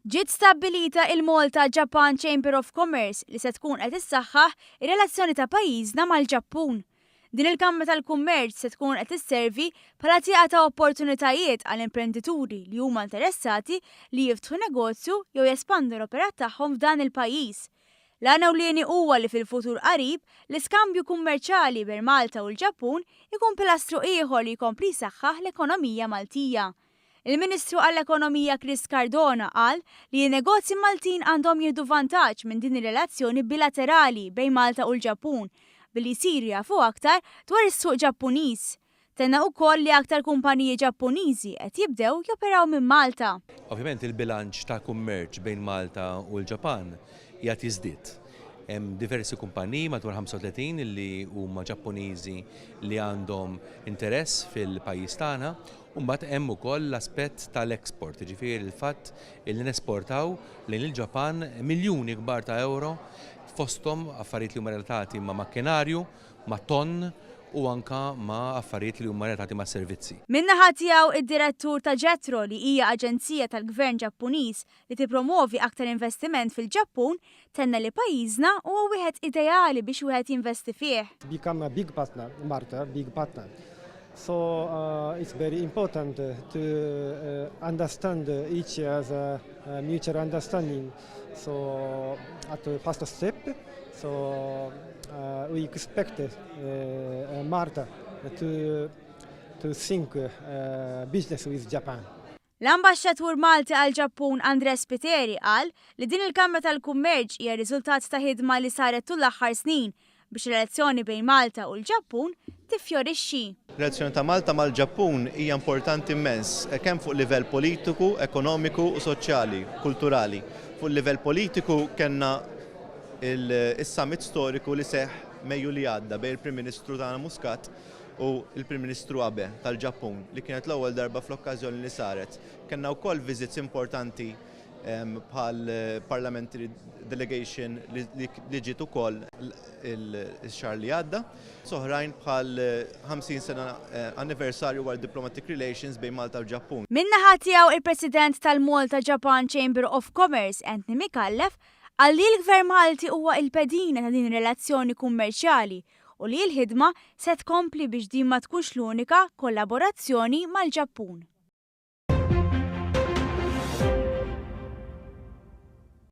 Ġiet stabbilita il-Malta Japan Chamber of Commerce li se tkun qed issaħħaħ ir-relazzjoni ta' pajjiżna mal-Ġappun. Din il-Kamra tal-Kummerċ se tkun qed isservi bħala tieqa ta' opportunitajiet għal imprendituri li huma interessati li jiftħu negozju jew jespandu l-operat tagħhom f'dan il-pajjiż. L-għan ewlieni huwa li fil-futur qarib, l-iskambju kummerċjali bejn Malta u l-Ġappun ikun pilastru ieħor li jkompli jsaħħaħ l-ekonomija Maltija. Il-Ministru għall-Ekonomija Chris Cardona qal li n-negozji Maltin għandhom jieħdu vantaġġ minn din ir-relazzjoni bilaterali bejn Malta u l-Ġappun billi jsiru jafu aktar dwar is-suq Ġappuniż. Tenna ukoll li aktar kumpaniji Ġappuniżi qed jibdew joperaw minn Malta. Ovvjament il-bilanċ ta' kummerċ bejn Malta u l-Ġapan qiegħed jiżdied. Hemm diversi kumpaniji, madwar 35, li huma Ġappuniżi li għandhom interess fil-pajjiż tagħna. U mbagħad hemm ukoll l-aspett tal-export, jiġifieri l-fatt li nesportaw lejn il-Ġapan miljuni kbar ta' ewro fosthom affarijiet li huma relatati ma' makkinarju, ma' tonn u anke ma' affarijiet li huma relatati ma' servizzi. Min-naħa tiegħu id-Direttur ta' JETRO li hija aġenzija tal-Gvern Ġappuniż li tippromwovi aktar investiment fil-Ġappun tenna li pajjiżna huwa wieħed ideali biex wieħed jinvesti fih. Become a big partner, Malta, big partner. So it's very important to understand each other mutual understanding. So at the first step, so we expect Malta to to think business with Japan. L-Ambaxxatur Malti għall-Ġappun André Spiteri qal li din il-Kamra tal-Kummerċ hija riżultat ta' ħidma li saret tul l-aħħar snin biex ir-relazzjoni bejn Malta u l-Ġappun tiffjorixxi. Ir-relazzjoni ta' Malta mal-Ġappun hija importanti immens, kemm fuq livell politiku, ekonomiku u soċjali, kulturali. Fuq il-livell politiku kellna is-summit storiku li seħħ Mejju li għadda bejn il-Prim Ministru tagħna Muscat u l-Prim Ministru Abe tal-Ġappun li kienet l-ewwel darba fl-okkażjoni li saret. Kellna wkoll visits importanti bħal parliamentary delegation li ġiet ukoll ix-xahar li għadda. Oħrajn bħal 50 sena anniversarju wara diplomatic relations bejn Malta u l-Ġappun. Min-naħa tiegħu il-President tal-Malta Japan Chamber of Commerce Anthony Micallef qal li l-Gvern Malti huwa il-pedina ta' din ir-relazzjoni kummerċjali u li l-ħidma se tkompli biex din ma tkunx l-unika kollaborazzjoni mal-Ġappun.